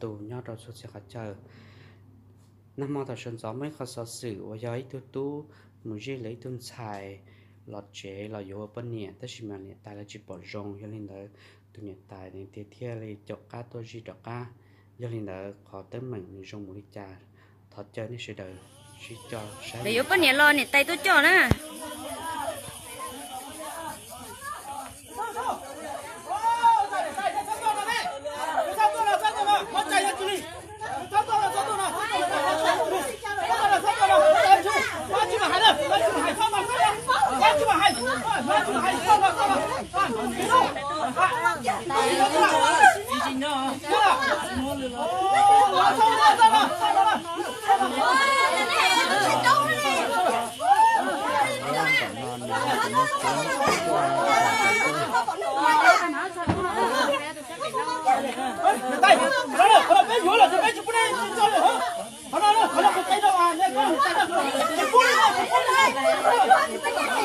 tus nyob rau txhua txhia qhov chaw. Nag hmo thaum sawv ntxov muaj ib qho xov xwm uas yog ib tug tub mus zij lawv ib tug ntxhais los tsev los yuav ua poj niam, tab sis mas niam tais lawv tsis pom zoo, yog li ntawd tus niam tais nws thiaj li caum qab tuaj zij rov qab. Yog li ntawd qhov teeb meem nws zoo mus li cas, thov caw nej sawv daws sib coj saib. Lawv yuav poj niam los niam tais tuaj coj na.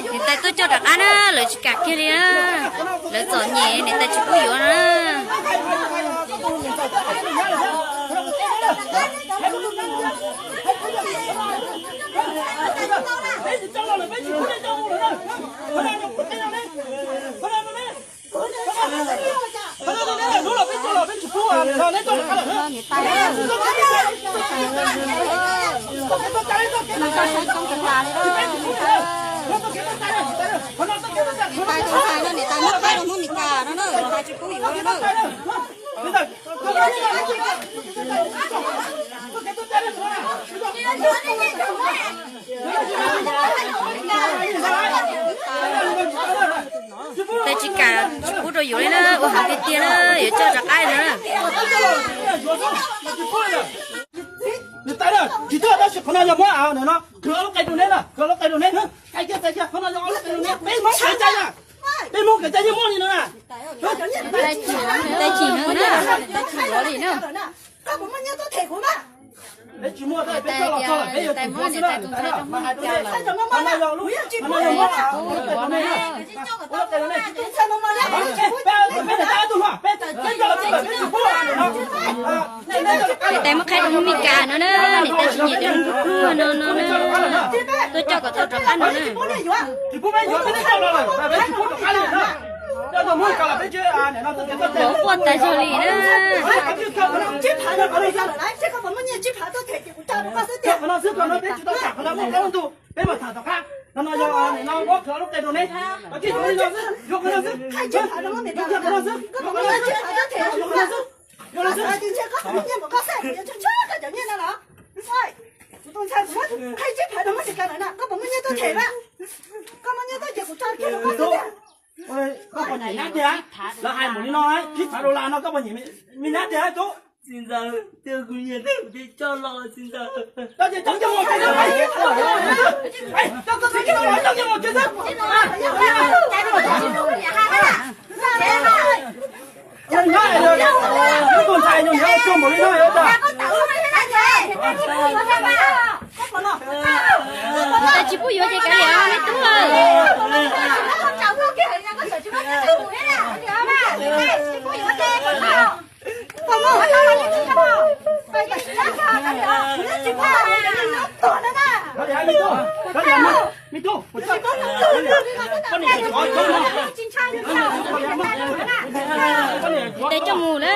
Niam tais tuaj coj rov qab na, lawv tsis kam kiag li na. Lawv txom nyem niam tais tsis pub yuav na. Niam tais, niam tais, niam tais, niam tais muab qab rau hnub Mes Kas no na, hais tsis pub yuav no na. Tais tsis kam tsis pub rau yuav li na, ua heev tiag tiag na, yuav coj rov qab no na. Niam tais, tsis tuaj tab sis qhov no yog muab no, kwv ob lub qe rau neb na, kwv ob lub qe rau neb, qe kiag, qe kiag, qhov no yog ob lub qe rau neb, peb Hmoob kev cai na, peb Hmoob kev cai yeej muaj li no na. Tais chim heev na, tais chim yuav li na. Peb tsis muaj, peb coj los txog lawm peb yuav tsum yuav xwb na. Mas hais rau nej, qhov no yog lub, qhov no yog muab, peb niam tais ib tug hluas, peb teb coj los txog lawm peb tsis pub no. Niam tais muab qhab rau hnub Mes Kas no na, niam tais tsis nyiam cov no no na, tuaj coj kom tau rov qab no na. Quaj tas zog li na. Peb mam tham tom qab, qhov no yog no muab kwv ob lub qe rau neb, yuav qhov no xwb, yuav qhov no xwb, yuav qhov no xwb, yuav qhov no xwb. Koj puas nyiam nyab tiag? Lawv hais mus li no, ib phav dollar no koj puas nyiam me nyab tiag tub? Txiv ntxawm, kuv nyiam, kuv coj los txiv ntxawm. Tais tsis pub yuav ces kav liam, me tub. Tais coj mus na.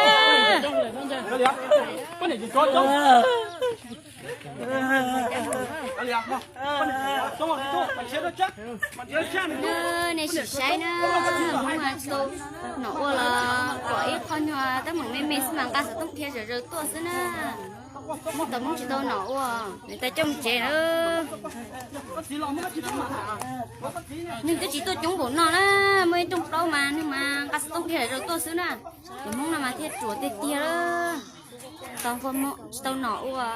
Nej sim saib na, Hmoob tsis tau nom ua los pom ib qho nyuag teeb meem me me xwb mas nqa xov tooj dhia zom zaws tuaj xwb na. Tau Hmoob tsis tau nom ua, niam tais coj mus tsev na. Neeg twb tsis tuaj coob npaum no na, muaj ib rooj plaub mas neeg mas nqa xov tooj dhia zom zaws tuaj xwb na. Cov Hmoob no mas thiaj ruam tiag tiag. Tau, tsis tau nom ua.